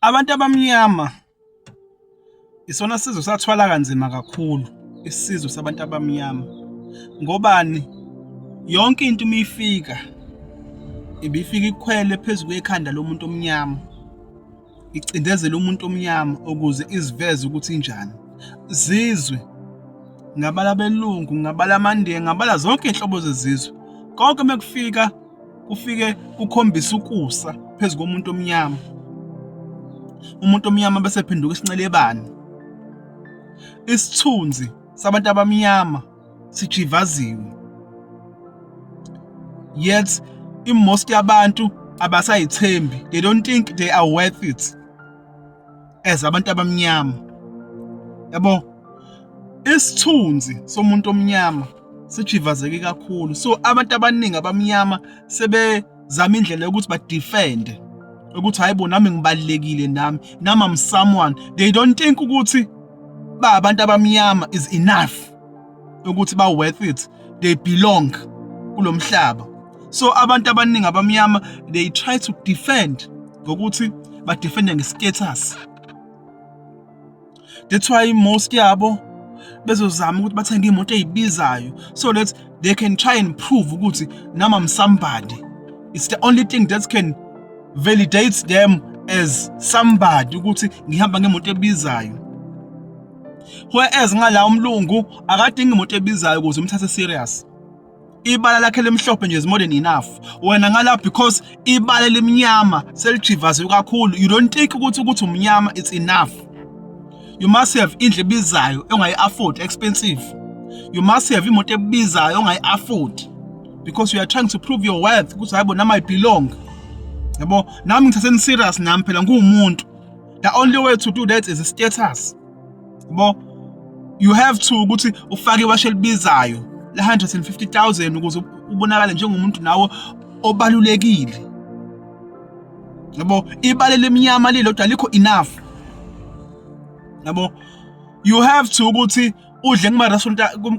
Abantu abamnyama isona sizwe sathwala kanzima kakhulu, isizwe sabantu abamnyama. Ngobani? Yonke into uma ifika ibifika ikhwele phezu kwekhanda lomuntu omnyama, icindezele umuntu omnyama ukuze iziveze ukuthi injani. Zizwe ngabala abelungu, ngabala amaNdiya, ngabala zonke iy'nhlobo zezizwe. Konke uma kufika kufike kukhombisa ukusa phezu komuntu omnyama. Umuntu omnyama bese phenduka isincelebane. Isithunzi sabantu abamnyama sijivaziwe. Yet i-most yabantu abasayithembi. They don't think they are worth it as abantu abamnyama. Yabo? Isithunzi somuntu omnyama sijivazeke kakhulu. So abantu abaningi abamnyama sebezama indlela yokuthi badefend ukuthi hayi bo, nami ngibalulekile, nami I'm someone. They don't think ukuthi ba abantu abamnyama is enough ukuthi ba worth it, they belong kulomhlaba. So abantu abaningi abamnyama, they try to defend ngokuthi ba defend nge-status. That's why most yabo bezozama ukuthi bathenge imoto ezibizayo so that they can try and prove ukuthi nami I'm somebody. It's the only thing that can validate them as somebody ukuthi ngihamba ngemoto ebizayo. Whereas ngala umlungu akadingi imoto ebizayo ukuze umthathe serious. Ibala lakhe limhlophe nje is more than enough. Wena ngala, because ibala limnyama selijivaziwe kakhulu, you don't think ukuthi umnyama it's enough. You must have indlu ebizayo ongayi-afford, expensive. You must have imoto ebizayo ongayi-afford because you are trying to prove your worth ukuthi hayibo, nami I belong, yabo, nami ngithatheni serious, nami phela nguwumuntu. The only way to do that is a status, yabo. You have to ukuthi ufake iwashi elibizayo la 150,000 ukuze ubonakale njengomuntu nawe obalulekile, yabo. Ibala lemnyama lilodwa alikho enough, yabo. You have to ukuthi udle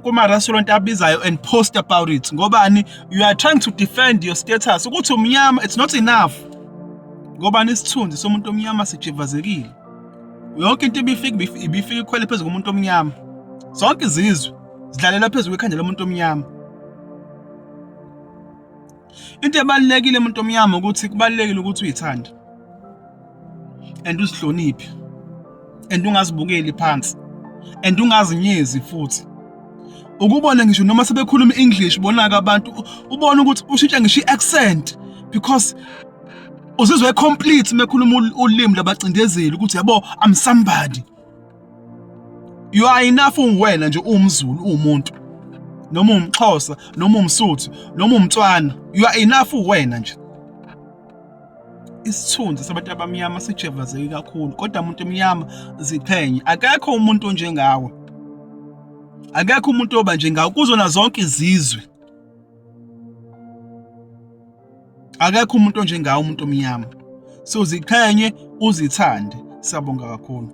kuma restaurant abizayo and post about it. Ngobani? You are trying to defend your status ukuthi umnyama, it's not enough. Ngobani? Isithunzi somuntu omnyama sijivazekile. Yonke into ibifika ikhwele phezu komuntu omnyama. Zonke izizwe zidlalela phezu kwekhanda lomuntu omnyama. Into ebalulekile, umuntu omnyama, ukuthi kubalulekile ukuthi uyithande and uzihloniphe and ungazibukeli phansi and ungazinyezi futhi. Ukubona ngisho noma sebekhuluma English, bona-ke abantu, ubone ukuthi ushintsha ngisho i-accent because uzizwe complete mekhuluma ulimi labacindezeli ukuthi yabo, I'm somebody. You are enough uwena nje, uwumZulu, uwumuntu, noma umXhosa, noma umSuthu, noma umTswana, you are enough uwena nje. Isithunzi sabantu abamnyama sijevazeke kakhulu, kodwa umuntu omnyama, ziqhenye. Akekho umuntu onjengawe, akekho umuntu oba njengawe kuzona zonke izizwe. Akekho umuntu onjengawe, umuntu omnyama. So ziqhenye, uzithande. Siyabonga kakhulu.